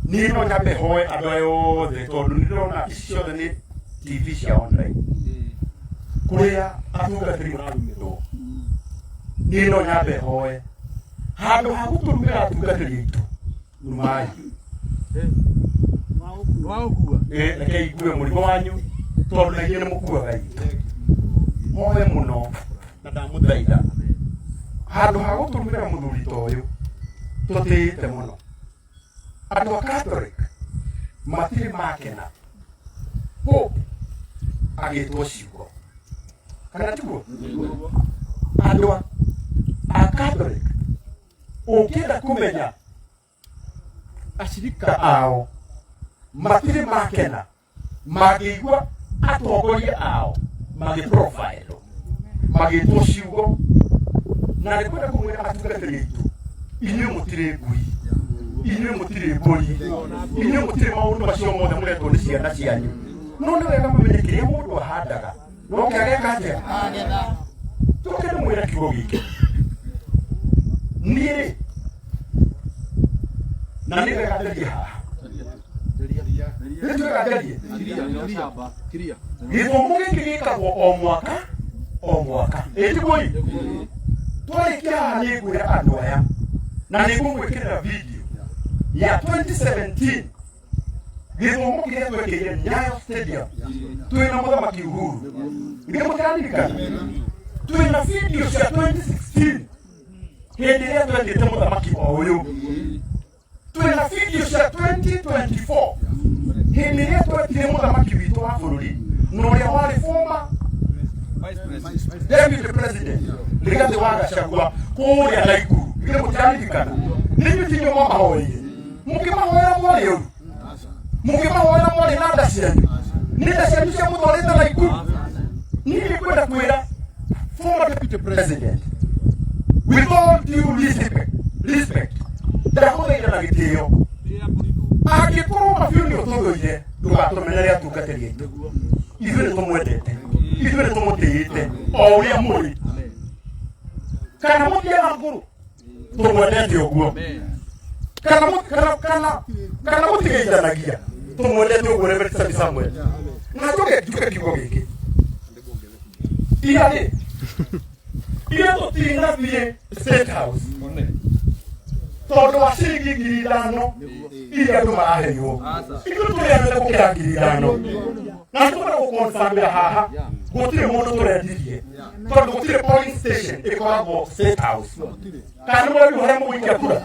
Niĩ no nyambe hoe andũ aya othe, tondũ nĩ ndĩrona ici ciothe nĩ TV cia online kũrĩa atungatĩri mararumĩrwo. Niĩ no nyambe hoe handũ ha gũtũrumĩra atungatĩri aitũ, rumai. Waũkua. Reke igue mũrigo wanyu, tondũ na inyuĩ nĩ mũkuaga itũ. Hoe mũno na ndamũthaitha, handũ ha gũtũrumĩra mũthuri ta ũyũ tũtĩĩte mũno. Andũ a Catholic matirĩ makena Pope agĩtwo ciugo, kana tiguo? Andũ a Catholic, ũngĩenda kũmenya acirika ao matirĩ makena mangĩigua atongoria ao magĩprofile magĩtwo ciugo. Na nĩ kwenda kũmwĩra, atungatĩri aitũ, inyuĩ mũtirĩ ngui, inyuĩ mũtirĩ mbũri, inyuĩ mũtirĩ maũndũ macio mothe mũretwo nĩ ciana cianyu. No nĩ wega mũmenye kĩrĩa mũndũ ahandaga no kĩageka atĩa. Tũke ndĩmwĩre kiugo gĩkĩ, niĩ rĩ, na nĩ wega njarie haha, nĩ wega njarie. Gĩthomo gĩkĩ gĩkagwo o mwaka o mwaka, ĩtiguo? Twarĩkia haha nĩ ngwĩra andũ aya na nĩ ngũmwĩkĩrĩra video ya 2017, gĩthomo kĩrĩa twekĩire Nyayo Stadium twĩna mũthamaki Uhuru. Nĩ mũtiraririkana? Twĩna video cia 2016, hĩndĩ ĩrĩa twekĩte mũthamaki o ũyũ. Twĩna video cia 2024, hĩndĩ ĩrĩa twetire mũthamaki witũ wa bũrũri na ũrĩa warĩ former deputy president Rigathi wa Gachagua kũrĩa Naikuru. Githĩ mũtiraririkana? Nĩ inyuĩ tinyo mwamahoeire? Mũkĩmahoera mwarĩ ũru? Mũkĩmahoera mwarĩ na nda cianyu? Nĩ nda cianyu cia mũtwarĩte Naikuru? Niĩ nĩ kwenda kwĩra former deputy president, with all due respect, ndagũthaitha na gĩtĩo, angĩkorwo mabiũ nĩ ũtũthũire, ndũgatũmenere atungatĩri aitũ. Ithuĩ nĩ tũmwendete, ithuĩ nĩ tũmũtĩĩte o ũrĩa mũrĩ, kana mũthiaga ngũrũ, tũmwendete ũguo, kana mũtigeithanagia, tũmwendete ũguo. Reverend Sami Samuel, na njoke njuke kiugo gĩkĩ, ira rĩ, ira tũtinathiĩ State House tondũ wa ciringi 5,000 iria andũ maraheirwo. Ithuĩ tũrĩ anene gũkĩra 5,000, na nĩ tũkwenda gũkonfamĩra haha gũtirĩ mũndũ tũrendirie, tondũ gũtirĩ polling station ĩkoragwo State House. Kana nĩ mũraigua harĩa mũgũikia kura?